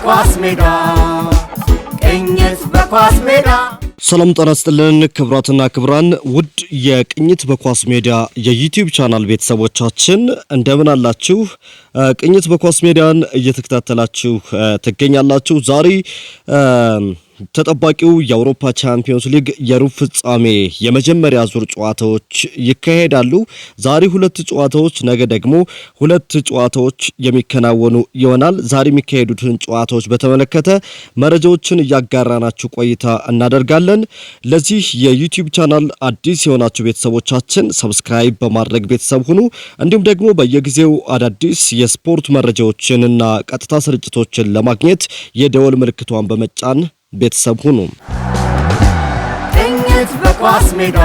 በኳስ ሜዳ፣ ቅኝት በኳስ ሜዳ። ሰላም ጤና ይስጥልን ክቡራትና ክቡራን፣ ውድ የቅኝት በኳስ ሜዳ የ YouTube channel ቤተሰቦቻችን እንደምን አላችሁ? ቅኝት በኳስ ሜዳን እየተከታተላችሁ ትገኛላችሁ። ዛሬ ተጠባቂው የአውሮፓ ቻምፒዮንስ ሊግ የሩብ ፍጻሜ የመጀመሪያ ዙር ጨዋታዎች ይካሄዳሉ። ዛሬ ሁለት ጨዋታዎች፣ ነገ ደግሞ ሁለት ጨዋታዎች የሚከናወኑ ይሆናል። ዛሬ የሚካሄዱትን ጨዋታዎች በተመለከተ መረጃዎችን እያጋራናችሁ ቆይታ እናደርጋለን። ለዚህ የ YouTube channel አዲስ የሆናችሁ ቤተሰቦቻችን subscribe በማድረግ ቤተሰብ ሁኑ። እንዲሁም ደግሞ በየጊዜው አዳዲስ የስፖርት መረጃዎችንና ቀጥታ ስርጭቶችን ለማግኘት የደወል ምልክቷን በመጫን ቤተሰብ ሁኑ። ቅኝት በኳስ ሜዳ፣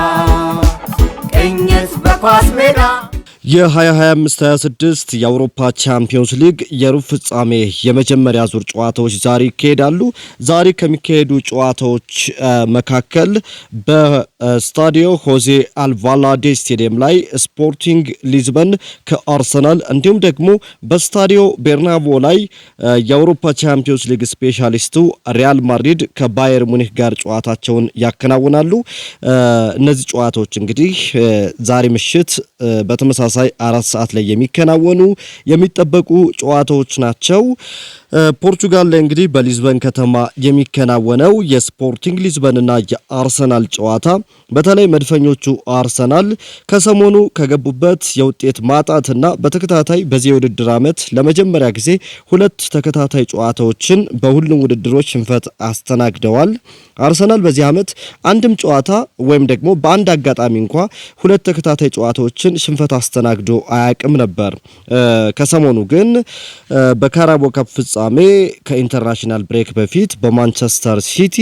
ቅኝት በኳስ ሜዳ። የ2025/26 የአውሮፓ ቻምፒዮንስ ሊግ የሩብ ፍጻሜ የመጀመሪያ ዙር ጨዋታዎች ዛሬ ይካሄዳሉ። ዛሬ ከሚካሄዱ ጨዋታዎች መካከል በስታዲዮ ሆዜ አልቫላዴ ስቴዲየም ላይ ስፖርቲንግ ሊዝበን ከአርሰናል፣ እንዲሁም ደግሞ በስታዲዮ ቤርናቦ ላይ የአውሮፓ ቻምፒዮንስ ሊግ ስፔሻሊስቱ ሪያል ማድሪድ ከባየር ሙኒክ ጋር ጨዋታቸውን ያከናውናሉ። እነዚህ ጨዋታዎች እንግዲህ ዛሬ ምሽት በተመሳሳይ 4 ሰዓት ላይ የሚከናወኑ የሚጠበቁ ጨዋታዎች ናቸው። ፖርቹጋል ላይ እንግዲህ በሊዝበን ከተማ የሚከናወነው የስፖርቲንግ ሊዝበንና የአርሰናል ጨዋታ፣ በተለይ መድፈኞቹ አርሰናል ከሰሞኑ ከገቡበት የውጤት ማጣትና በተከታታይ በዚህ የውድድር ዓመት ለመጀመሪያ ጊዜ ሁለት ተከታታይ ጨዋታዎችን በሁሉም ውድድሮች ሽንፈት አስተናግደዋል። አርሰናል በዚህ ዓመት አንድም ጨዋታ ወይም ደግሞ በአንድ አጋጣሚ እንኳ ሁለት ተከታታይ ጨዋታዎችን ሽንፈት አስተናግዶ አያውቅም ነበር። ከሰሞኑ ግን በካራቦ ካፕ ፍጻሜ ከ international break በፊት በማንቸስተር ሲቲ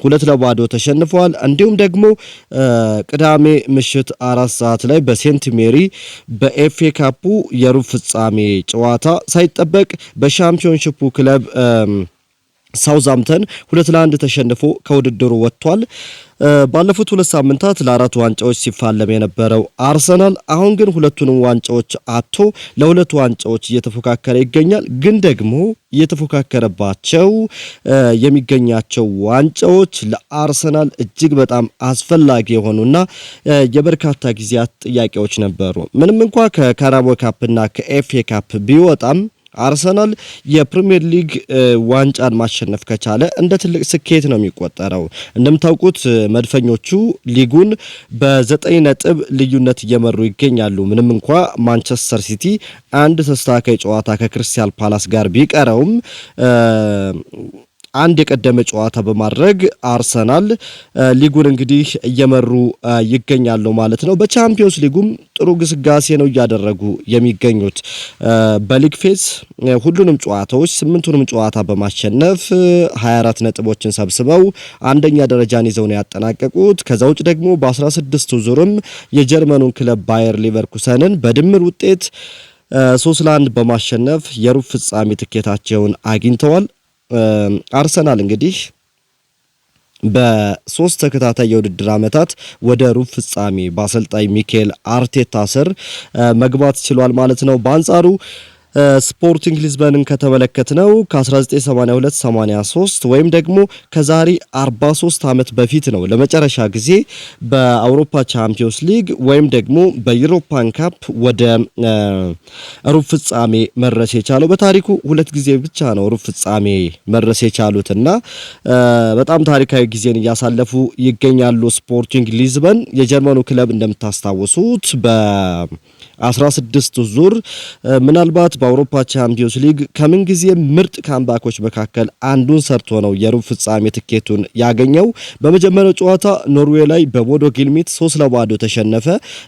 2-0 ተሸንፈዋል። እንዲሁም ደግሞ ቅዳሜ ምሽት 4 ሰዓት ላይ በሴንት ሜሪ በኤፍኤ ካፑ የሩብ ፍጻሜ ጨዋታ ሳይጠበቅ በሻምፒዮንሺፑ ክለብ ሳውዝሃምተን 2-1 ተሸንፎ ከውድድሩ ወጥቷል። ባለፉት 2 ሳምንታት ለአራት ዋንጫዎች ሲፋለም የነበረው አርሰናል አሁን ግን ሁለቱንም ዋንጫዎች አጥቶ ለሁለት ዋንጫዎች እየተፎካከረ ይገኛል። ግን ደግሞ እየተፎካከረባቸው የሚገኛቸው ዋንጫዎች ለአርሰናል እጅግ በጣም አስፈላጊ የሆኑና የበርካታ ጊዜያት ጥያቄዎች ነበሩ። ምንም እንኳ ከካራቦ ካፕና ከኤፍኤ ካፕ ቢወጣም አርሰናል የፕሪሚየር ሊግ ዋንጫን ማሸነፍ ከቻለ እንደ ትልቅ ስኬት ነው የሚቆጠረው። እንደምታውቁት መድፈኞቹ ሊጉን በ9 ነጥብ ልዩነት እየመሩ ይገኛሉ። ምንም እንኳ ማንቸስተር ሲቲ አንድ ተስተካካይ ጨዋታ ከክሪስታል ፓላስ ጋር ቢቀረውም አንድ የቀደመ ጨዋታ በማድረግ አርሰናል ሊጉን እንግዲህ እየመሩ ይገኛሉ ማለት ነው። በቻምፒዮንስ ሊጉም ጥሩ ግስጋሴ ነው እያደረጉ የሚገኙት። በ league phase ሁሉንም ጨዋታዎች፣ ስምንቱንም ጨዋታ በማሸነፍ 24 ነጥቦችን ሰብስበው አንደኛ ደረጃን ይዘው ነው ያጠናቀቁት። ከዛ ውጭ ደግሞ በ16ቱ ዙርም የጀርመኑን ክለብ ባየር ሊቨርኩሰንን በድምር ውጤት 3-1 በማሸነፍ የሩብ ፍጻሜ ትኬታቸውን አግኝተዋል። አርሰናል እንግዲህ በሶስት ተከታታይ የውድድር ዓመታት ወደ ሩብ ፍጻሜ በአሰልጣኝ ሚኬል አርቴታ ስር መግባት ችሏል ማለት ነው። በአንጻሩ ስፖርቲንግ ሊዝበንን ከተመለከትነው ከ1982 83 ወይም ደግሞ ከዛሬ 43 ዓመት በፊት ነው ለመጨረሻ ጊዜ በአውሮፓ ቻምፒዮንስ ሊግ ወይም ደግሞ በዩሮፓን ካፕ ወደ ሩብ ፍጻሜ መድረስ የቻለው። በታሪኩ ሁለት ጊዜ ብቻ ነው ሩብ ፍጻሜ መድረስ የቻሉትና በጣም ታሪካዊ ጊዜን እያሳለፉ ይገኛሉ። ስፖርቲንግ ሊዝበን የጀርመኑ ክለብ እንደምታስታውሱት በ16 ዙር ምናልባት በአውሮፓ ቻምፒዮንስ ሊግ ከምንጊዜ ምርጥ comeback ኦች መካከል አንዱን ሰርቶ ነው የሩብ ፍጻሜ ትኬቱን ያገኘው። በመጀመሪያው ጨዋታ ኖርዌይ ላይ በቦዶ ግሊምት 3-0 ተሸነፈ።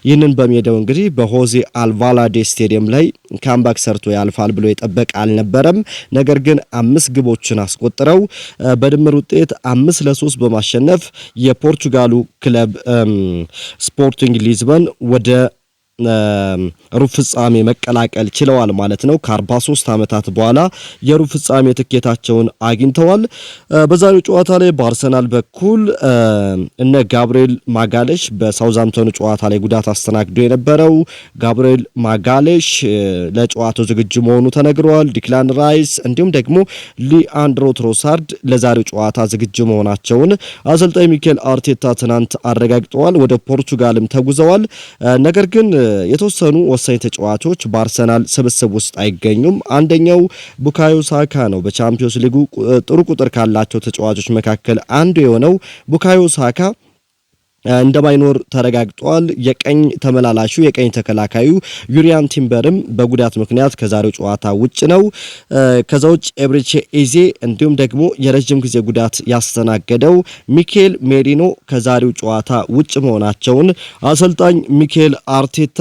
ይህንን በሜዳው እንግዲህ በሆዜ አልቫላዴ ስቴዲየም ላይ comeback ሰርቶ ያልፋል ብሎ የጠበቀ አልነበረም። ነገር ግን አምስት ግቦችን አስቆጥረው በድምር ውጤት 5-3 በማሸነፍ የፖርቹጋሉ ክለብ ስፖርቲንግ ሊዝበን ወደ ሩብ ፍጻሜ መቀላቀል ችለዋል ማለት ነው። ከ43 ዓመታት በኋላ የሩብ ፍጻሜ ትኬታቸውን አግኝተዋል። በዛሬው ጨዋታ ላይ በአርሰናል በኩል እነ ጋብርኤል ማጋሌሽ፣ በሳውዛምፕተኑ ጨዋታ ላይ ጉዳት አስተናግዶ የነበረው ጋብርኤል ማጋሌሽ ለጨዋታው ዝግጁ መሆኑ ተነግሯል። ዲክላን ራይስ እንዲሁም ደግሞ ሊአንድሮ ትሮሳርድ ለዛሬው ጨዋታ ዝግጁ መሆናቸውን አሰልጣኝ ሚኬል አርቴታ ትናንት አረጋግጠዋል። ወደ ፖርቱጋልም ተጉዘዋል። ነገር ግን የተወሰኑ ወሳኝ ተጫዋቾች በአርሰናል ስብስብ ውስጥ አይገኙም። አንደኛው ቡካዮ ሳካ ነው። በቻምፒዮንስ ሊጉ ጥሩ ቁጥር ካላቸው ተጫዋቾች መካከል አንዱ የሆነው ቡካዮ ሳካ እንደማይኖር ተረጋግጧል። የቀኝ ተመላላሹ የቀኝ ተከላካዩ ዩሪያን ቲምበርም በጉዳት ምክንያት ከዛሬው ጨዋታ ውጭ ነው። ከዛ ውጭ ኤብሬቼ ኤዜ እንዲሁም ደግሞ የረጅም ጊዜ ጉዳት ያስተናገደው ሚኬል ሜሪኖ ከዛሬው ጨዋታ ውጭ መሆናቸውን አሰልጣኝ ሚኬል አርቴታ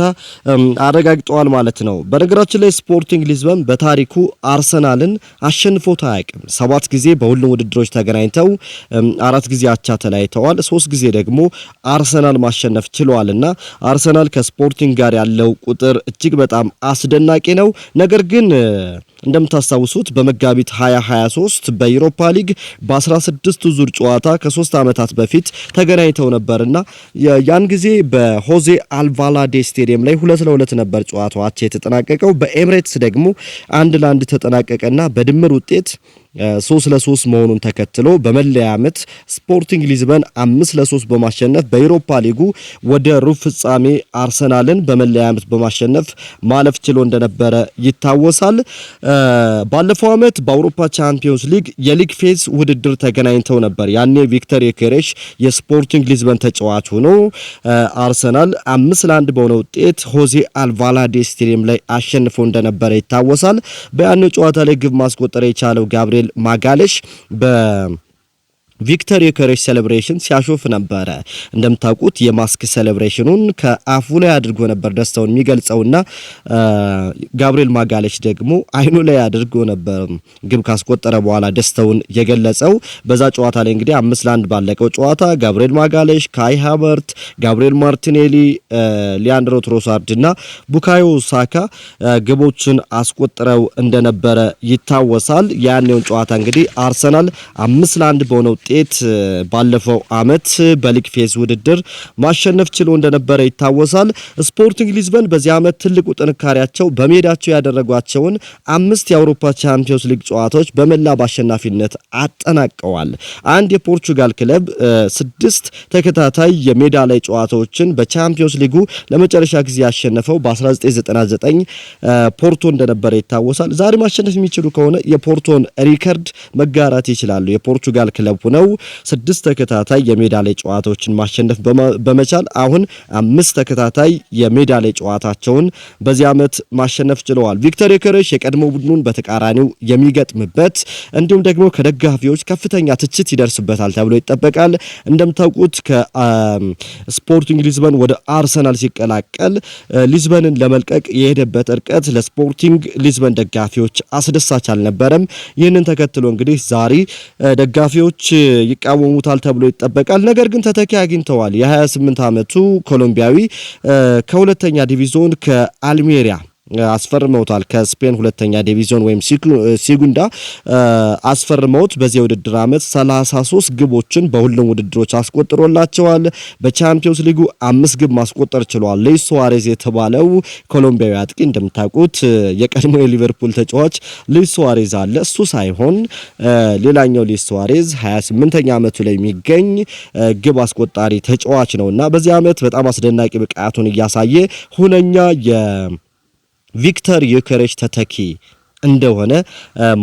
አረጋግጠዋል ማለት ነው። በነገራችን ላይ ስፖርቲንግ ሊዝበን በታሪኩ አርሰናልን አሸንፎት አያውቅም። 7 ጊዜ በሁሉም ውድድሮች ተገናኝተው 4 ጊዜ አቻ ተለያይተዋል። 3 ጊዜ ደግሞ አርሰናል ማሸነፍ ችሏልና አርሰናል ከስፖርቲንግ ጋር ያለው ቁጥር እጅግ በጣም አስደናቂ ነው። ነገር ግን እንደምታስታውሱት በመጋቢት 2023 በዩሮፓ ሊግ በ16ቱ ዙር ጨዋታ ከ3 ዓመታት በፊት ተገናኝተው ነበርና ያን ጊዜ በሆዜ አልቫላዴ ስቴዲየም ላይ 2-2 ነበር ጨዋታው አቻ የተጠናቀቀው። በኤምሬትስ ደግሞ 1-1 ተጠናቀቀና በድምር ውጤት 3-3 መሆኑን ተከትሎ በመለያ ምት ስፖርቲንግ ሊዝበን 5-3 በማሸነፍ በዩሮፓ ሊጉ ወደ ሩብ ፍጻሜ አርሰናልን በመለያ ምት በማሸነፍ ማለፍ ችሎ እንደነበረ ይታወሳል። ባለፈው ዓመት በአውሮፓ ቻምፒዮንስ ሊግ የ league phase ውድድር ተገናኝተው ነበር። ያኔ ቪክተር ዮኬሬሽ የስፖርቲንግ ሊዝበን ተጫዋች ሆኖ አርሰናል 5-1 በሆነ ውጤት ሆዜ አልቫላዴ ስቴዲየም ላይ አሸንፎ እንደነበረ ይታወሳል። በያኔው ጨዋታ ላይ ግብ ማስቆጠር የቻለው ጋብሪኤል ማጋሌሽ በ ቪክተር ዮኬሬሽ celebration ሲያሾፍ ነበረ። እንደምታውቁት የ mask celebration ኑን ከአፉ ላይ አድርጎ ነበር ደስታውን የሚገልጸውና ጋብሪኤል ማጋሌሽ ደግሞ አይኑ ላይ አድርጎ ነበር ግብ ካስቆጠረ በኋላ ደስታውን የገለጸው። በዛ ጨዋታ ላይ እንግዲህ 5-1 ባለቀው ጨዋታ ጋብሪኤል ማጋሌሽ፣ ካይ ሃቨርት፣ ጋብሪኤል ማርቲኔሊ፣ ሊያንድሮ ትሮሳርድ እና ቡካዮ ሳካ ግቦችን አስቆጥረው እንደነበረ ይታወሳል። ያኔውን ጨዋታ እንግዲህ አርሰናል 5-1 በሆነ ውጤት ባለፈው አመት በ league phase ውድድር ማሸነፍ ችሎ እንደነበረ ይታወሳል። ስፖርቲንግ ሊዝበን በዚህ አመት ትልቁ ጥንካሬያቸው በሜዳቸው ያደረጓቸውን 5 የአውሮፓ ቻምፒዮንስ ሊግ ጨዋታዎች በመላ በአሸናፊነት አጠናቀዋል። አንድ የፖርቹጋል ክለብ 6 ተከታታይ የሜዳ ላይ ጨዋታዎችን በቻምፒዮንስ ሊጉ ለመጨረሻ ጊዜ ያሸነፈው በ1999 ፖርቶ እንደነበረ ይታወሳል። ዛሬ ማሸነፍ የሚችሉ ከሆነ የፖርቶን ሪከርድ መጋራት ይችላሉ። የፖርቹጋል ክለብ ሆነው 6 ተከታታይ የሜዳ ላይ ጨዋታዎችን ማሸነፍ በመቻል አሁን 5 ተከታታይ የሜዳ ላይ ጨዋታቸውን በዚህ ዓመት ማሸነፍ ችለዋል። ቪክተር ዮኬሬሽ የቀድሞ ቡድኑን በተቃራኒው የሚገጥምበት እንዲሁም ደግሞ ከደጋፊዎች ከፍተኛ ትችት ይደርስበታል ተብሎ ይጠበቃል። እንደምታውቁት ከስፖርቲንግ ሊዝበን ወደ አርሰናል ሲቀላቀል ሊዝበንን ለመልቀቅ የሄደበት እርቀት ለስፖርቲንግ ሊዝበን ደጋፊዎች አስደሳች አልነበረም። ይህንን ተከትሎ እንግዲህ ዛሬ ደጋፊዎች ይቃወሙታል ተብሎ ይጠበቃል። ነገር ግን ተተኪ አግኝተዋል። የ28 ዓመቱ ኮሎምቢያዊ ከሁለተኛ ዲቪዞን ከአልሜሪያ አስፈርመውታል። ከስፔን ሁለተኛ ዲቪዚዮን ወይም ሲጉንዳ አስፈርመውት በዚህ የውድድር ዓመት 33 ግቦችን በሁሉም ውድድሮች አስቆጥሮላቸዋል። በቻምፒዮንስ ሊጉ 5 ግብ ማስቆጠር ችሏል። ሉዊስ ሱዋሬዝ የተባለው ኮሎምቢያዊ አጥቂ፣ እንደምታውቁት የቀድሞ የሊቨርፑል ተጫዋች ሉዊስ ሱዋሬዝ አለ። እሱ ሳይሆን ሌላኛው ሉዊስ ሱዋሬዝ 28ኛ ዓመቱ ላይ የሚገኝ ግብ አስቆጣሪ ተጫዋች ነውና በዚህ ዓመት በጣም አስደናቂ ብቃቱን እያሳየ ሁነኛ የቪክተር ዮኬሬሽ ተተኪ እንደሆነ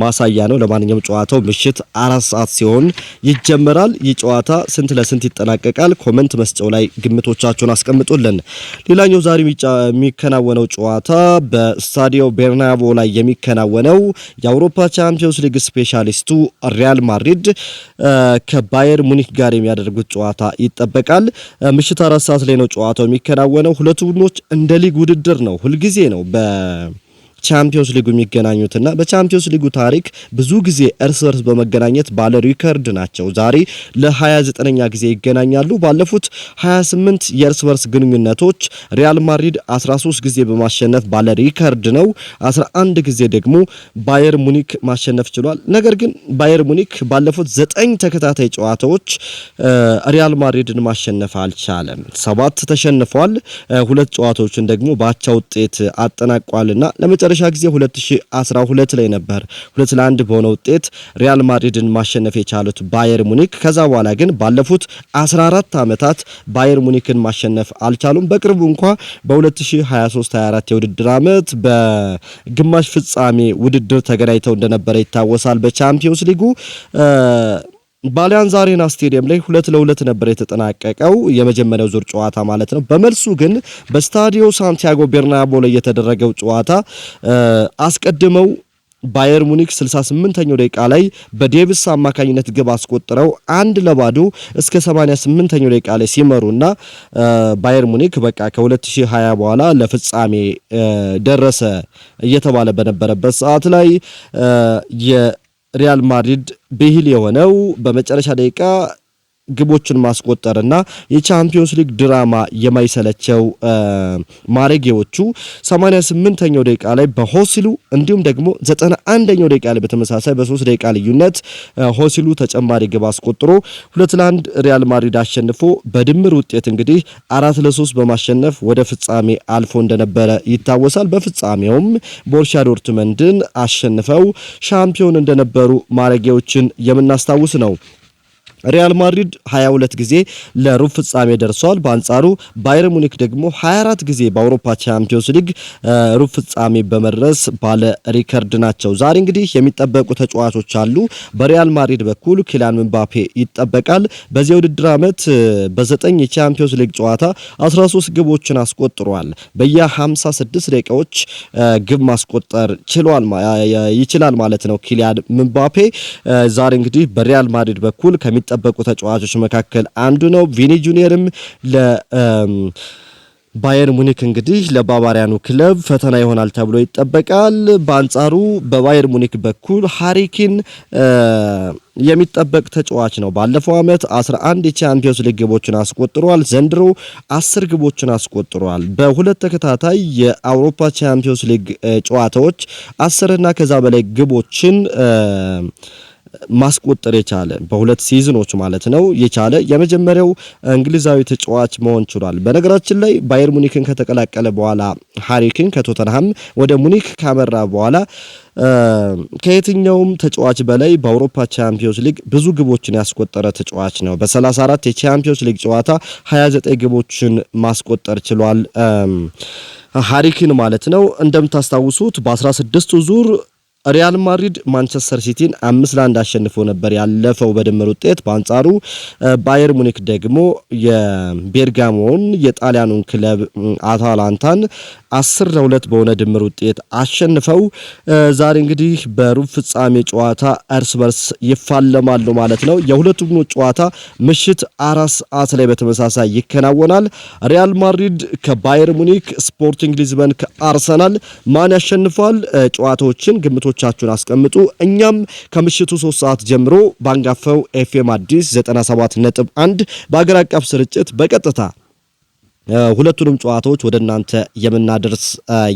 ማሳያ ነው። ለማንኛውም ጨዋታው ምሽት 4 ሰዓት ሲሆን ይጀመራል። ይህ ጨዋታ ስንት ለስንት ይጠናቀቃል? comment መስጫው ላይ ግምቶቻችሁን አስቀምጡልን። ሌላኛው ዛሬ የሚከናወነው ጨዋታ በስታዲዮ ቤርናቦ ላይ የሚከናወነው የአውሮፓ ቻምፒዮንስ ሊግ ስፔሻሊስቱ ሪያል ማድሪድ ከባየር ሙኒክ ጋር የሚያደርጉት ጨዋታ ይጠበቃል። ምሽት 4 ሰዓት ላይ ነው ጨዋታው የሚከናወነው። ሁለቱ ቡድኖች እንደ ሊግ ውድድር ነው ሁልጊዜ ነው በ በቻምፒዮንስ ሊጉ የሚገናኙትና በቻምፒዮንስ ሊጉ ታሪክ ብዙ ጊዜ እርስ በርስ በመገናኘት ባለ ሪከርድ ናቸው። ዛሬ ለ29ኛ ጊዜ ይገናኛሉ። ባለፉት 28 የእርስ በርስ ግንኙነቶች ሪያል ማድሪድ 13 ጊዜ በማሸነፍ ባለ ሪከርድ ነው። 11 ጊዜ ደግሞ ባየር ሙኒክ ማሸነፍ ችሏል። ነገር ግን ባየር ሙኒክ ባለፉት 9 ተከታታይ ጨዋታዎች ሪያል ማድሪድን ማሸነፍ አልቻለም። 7 ተሸንፏል። 2 ጨዋታዎችን ደግሞ በአቻ ውጤት አጠናቋልና ለመጨረሻ ጊዜ 2012 ላይ ነበር 2-1 በሆነ ውጤት ሪያል ማድሪድን ማሸነፍ የቻሉት ባየር ሙኒክ። ከዛ በኋላ ግን ባለፉት 14 ዓመታት ባየር ሙኒክን ማሸነፍ አልቻሉም። በቅርቡ እንኳ በ2023/24 የውድድር ዓመት በግማሽ ፍጻሜ ውድድር ተገናኝተው እንደነበረ ይታወሳል። በቻምፒዮንስ ሊጉ በአሊያንዝ አሬና ስቴዲየም ላይ 2-2 ነበር የተጠናቀቀው የመጀመሪያው ዙር ጨዋታ ማለት ነው። በመልሱ ግን በስታዲዮ ሳንቲያጎ ቤርናቦ ላይ የተደረገው ጨዋታ አስቀድመው ባየር ሙኒክ 68ኛው ደቂቃ ላይ በዴቪስ አማካኝነት ግብ አስቆጥረው 1-0 እስከ 88ኛው ደቂቃ ላይ ሲመሩና ባየር ሙኒክ በቃ ከ2020 በኋላ ለፍጻሜ ደረሰ እየተባለ በነበረበት ሰዓት ላይ የሪያል ማድሪድ ብሂል የሆነው በመጨረሻ ደቂቃ ግቦችን ማስቆጠርና የቻምፒዮንስ ሊግ ድራማ የማይሰለቸው ማሬጌዎቹ 88ኛው ደቂቃ ላይ በሆሲሉ እንዲሁም ደግሞ 91ኛው ደቂቃ ላይ በተመሳሳይ በ3 ደቂቃ ልዩነት ሆሲሉ ተጨማሪ ግብ አስቆጥሮ 2-1 ሪያል ማድሪድ አሸንፎ በድምር ውጤት እንግዲህ 4-3 በማሸነፍ ወደ ፍጻሜ አልፎ እንደነበረ ይታወሳል። በፍጻሜውም ቦሩሲያ ዶርትመንድን አሸንፈው ሻምፒዮን እንደነበሩ ማሬጌዎችን የምናስታውስ ነው። ሪያል ማድሪድ 22 ጊዜ ለሩብ ፍጻሜ ደርሷል። በአንጻሩ ባየር ሙኒክ ደግሞ 24 ጊዜ በአውሮፓ ቻምፒዮንስ ሊግ ሩብ ፍጻሜ በመድረስ ባለ ሪከርድ ናቸው። ዛሬ እንግዲህ የሚጠበቁ ተጫዋቾች አሉ። በሪያል ማድሪድ በኩል ኪሊያን ምባፔ ይጠበቃል። በዚህ ውድድር ዓመት በ9 የቻምፒዮንስ ሊግ ጨዋታ 13 ግቦችን አስቆጥሯል። በየ56 ደቂቃዎች ግብ ማስቆጠር ችሏል ይችላል ማለት ነው ኪሊያን ምባፔ። ዛሬ እንግዲህ በሪያል ማድሪድ በኩል ከሚጠበቁ ተጫዋቾች መካከል አንዱ ነው። ቪኒ ጁኒየርም ለ ባየር ሙኒክ እንግዲህ ለባቫሪያኑ ክለብ ፈተና ይሆናል ተብሎ ይጠበቃል። በአንጻሩ በባየር ሙኒክ በኩል ሃሪ ኬን የሚጠበቅ ተጫዋች ነው። ባለፈው ዓመት 11 የቻምፒዮንስ ሊግ ግቦችን አስቆጥሯል። ዘንድሮ 10 ግቦችን አስቆጥሯል። በሁለት ተከታታይ የአውሮፓ ቻምፒዮንስ ሊግ ጨዋታዎች 10 እና ከዛ በላይ ግቦችን ማስቆጠር የቻለ በሁለት season ኦች ማለት ነው የቻለ የመጀመሪያው እንግሊዛዊ ተጫዋች መሆን ችሏል። በነገራችን ላይ ባየር ሙኒክን ከተቀላቀለ በኋላ ሃሪ ኬን ከቶተንሃም ወደ ሙኒክ ካመራ በኋላ ከየትኛውም ተጫዋች በላይ በአውሮፓ ቻምፒዮንስ ሊግ ብዙ ግቦችን ያስቆጠረ ተጫዋች ነው። በ34 የቻምፒዮንስ ሊግ ጨዋታ 29 ግቦችን ማስቆጠር ችሏል ሃሪ ኬን ማለት ነው። እንደምታስታውሱት በ16ቱ ዙር ሪያል ማድሪድ ማንቸስተር ሲቲን 5-1 አሸንፎ ነበር ያለፈው በድምር ውጤት። በአንጻሩ ባየር ሙኒክ ደግሞ የቤርጋሞን የጣሊያኑን ክለብ አታላንታን 10-2 በሆነ ድምር ውጤት አሸንፈው ዛሬ እንግዲህ በሩብ ፍጻሜ ጨዋታ እርስ በርስ ይፋለማሉ ማለት ነው። የሁለቱም ጨዋታ ምሽት 4 ሰዓት ላይ በተመሳሳይ ይከናወናል። ሪያል ማድሪድ ከባየር ሙኒክ፣ ስፖርቲንግ ሊዝበን ከአርሰናል ማን ያሸንፋል? ጨዋታዎችን ግምቶቻችሁን አስቀምጡ። እኛም ከምሽቱ 3 ሰዓት ጀምሮ ባንጋፈው ኤፍኤም አዲስ 97.1 በአገር አቀፍ ስርጭት በቀጥታ ሁለቱንም ጨዋታዎች ወደ እናንተ የምናደርስ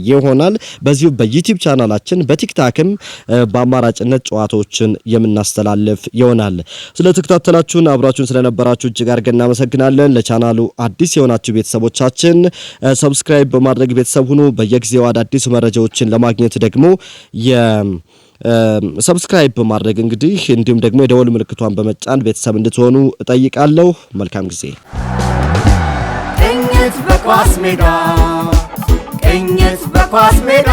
ይሆናል። በዚሁ በዩቲዩብ ቻናላችን በቲክታክም በአማራጭነት ጨዋታዎችን የምናስተላልፍ ይሆናል። ስለተከታተላችሁን አብራችሁን ስለነበራችሁ እጅግ አድርገን እናመሰግናለን። ለቻናሉ አዲስ የሆናችሁ ቤተሰቦቻችን subscribe በማድረግ ቤተሰብ ሁኑ። በየጊዜው አዳዲስ መረጃዎችን ለማግኘት ደግሞ subscribe በማድረግ እንግዲህ እንዲሁም ደግሞ የደወል ምልክቷን በመጫን ቤተሰብ እንድትሆኑ እጠይቃለሁ። መልካም ጊዜ። ቅኝት በኳስ ሜዳ፣ ቅኝት በኳስ ሜዳ።